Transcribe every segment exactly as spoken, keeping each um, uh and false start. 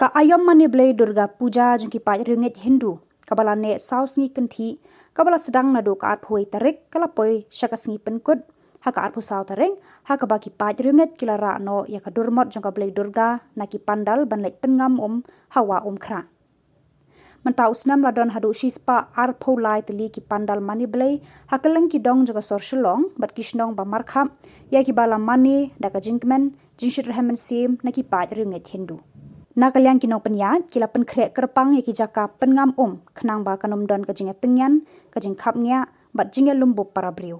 Ka aïom mane blei Durga Puja jong ki paid riewngeit Hindu, kaba la neh saw sngi kynthih, kaba la sdang naduh ka arphew wei tarik, ka la poi sha ka sngi pynkut ha ka arphew saw tarik, ha kaba ki paid riewngeit ki la rah noh ïa ka durmot jong ka blei Durga na ki pandal ban leit pynngam um ha Wah Umkhrah. Mynta u snem la don haduh shispah arphew lai tylli ki pandal mane blei ha kylleng ki dong jong ka sor Shillong bad ki shnong ba markhap, ïa kiba la mane da ka jingkmen, jingshit rhem mynsiem na ki paid riewngeit Hindu. Na ka liang ki nongpynïaid ki la pynkhreh kyrpang ïa ki jaka pynngam um khnang ba kan ym don ka jingïatyngian, ka jingkhapngiah bad jingïalum bup para briew.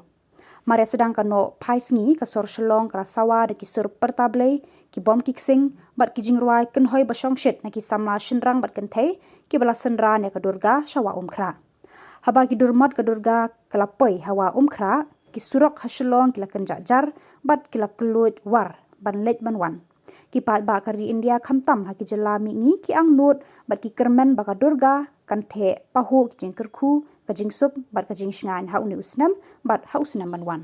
Mar ïa sdang ka noh phai sngi, ka sor Shillong ka la sawa da ki sur pyrta blei, ki bom ki ksing bad ki jingrwai kynhoi ba shongshit na ki samla shynrang bad kynthei kiba la synran ïa ka Durga sha Wah Umkhrah. Haba ki durmot ka Durga ka la poi ha Wah Umkhrah, ki surok ha Shillong ki la kynjah jar bad ki la kylluid war ban leit ban wan. Ki paidbah ka ri India khamtam ha ki jylla mihngi ki angnud bad ki kyrmen ba ka Durga kan theh pahuh ki jingkyrkhu, ka jingsuk bad ka jingshngaiñ ha une u snem bad ha u snem ban wan.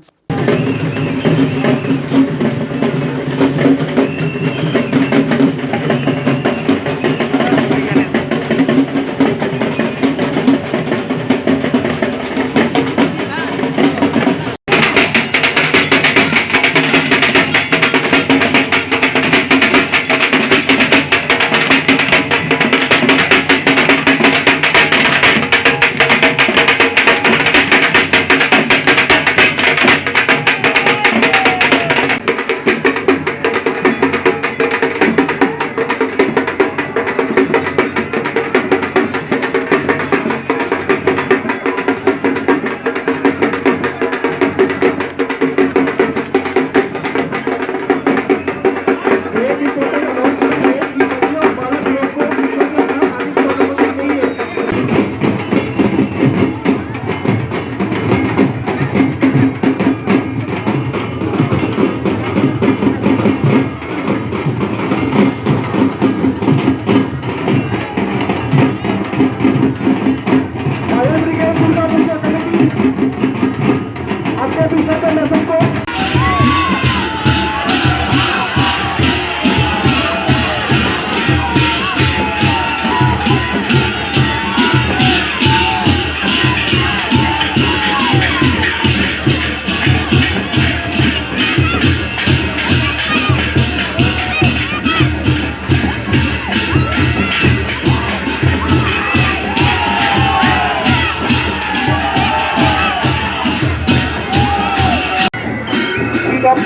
Pick up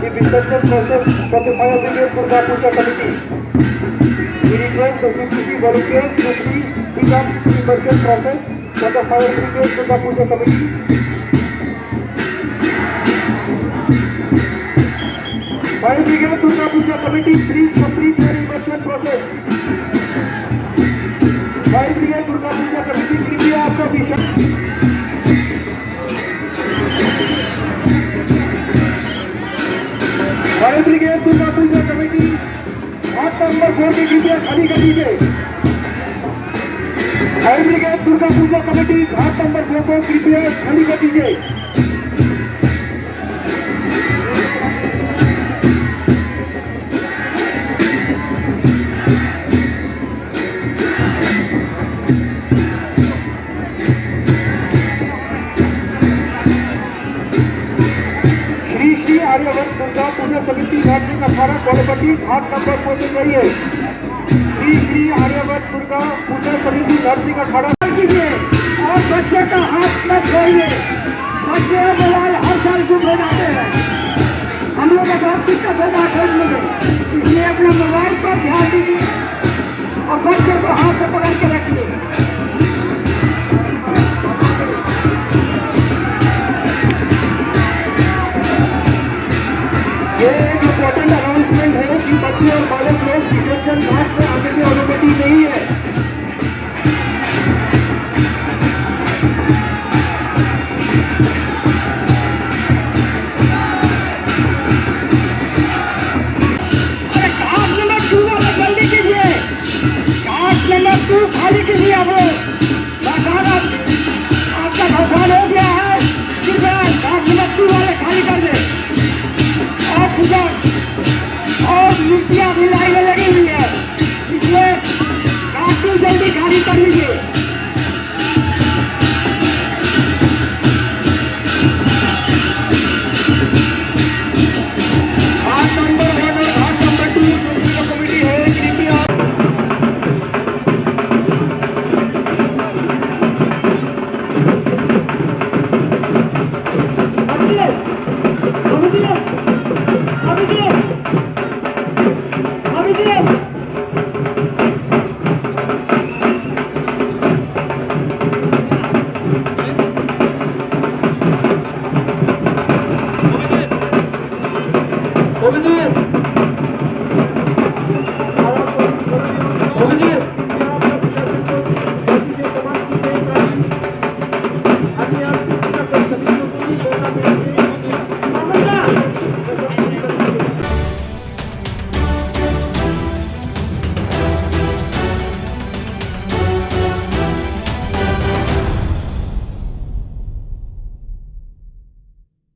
the Visurjan process for the Fire Brigade Durga Puja Committee. We request the C P C volunteers to please pick up the Visurjan process for the Fire Brigade Durga Puja Committee. Fire Brigade Durga Puja Committee, please complete your immersion process. Fire Brigade Durga Puja Committee, कृपया आपका विषय। Fire Brigade Durga Puja Committee, घाट नंबर फोर के कृपया खाली कर दीजिए। Fire Brigade Durga Puja Committee, घाट नंबर फोर को कृपया खाली कर दीजिए। श्री श्री आर्यावर्त दुर्गा पूजा समिति घाट से अठारह कोलपति घाट नंबर फोर पे जाइए। श्री श्री आर्यावर्त दुर्गा पूजा समिति घाट से अठारह कीजिए और बच्चे का हाथ मत छोड़िए। बच्चे मोबाइल हर साल गुम हो जाते हैं। हम लोग का बहुत दिक्कत होता है खोजने में, इसलिए अपना मोबाइल पर ध्यान दीजिए और बच्चे को हाथ से पकड़ के रखिए। ये एक इम्पोर्टेंट अनाउंसमेंट है कि बच्चे और बालक लोग विसर्जन घाट पर आने की अनुमति नहीं है। अरे, घाट नंबर टू वाला जल्दी कीजिए, घाट नंबर टू खाली कीजिए आप लोग।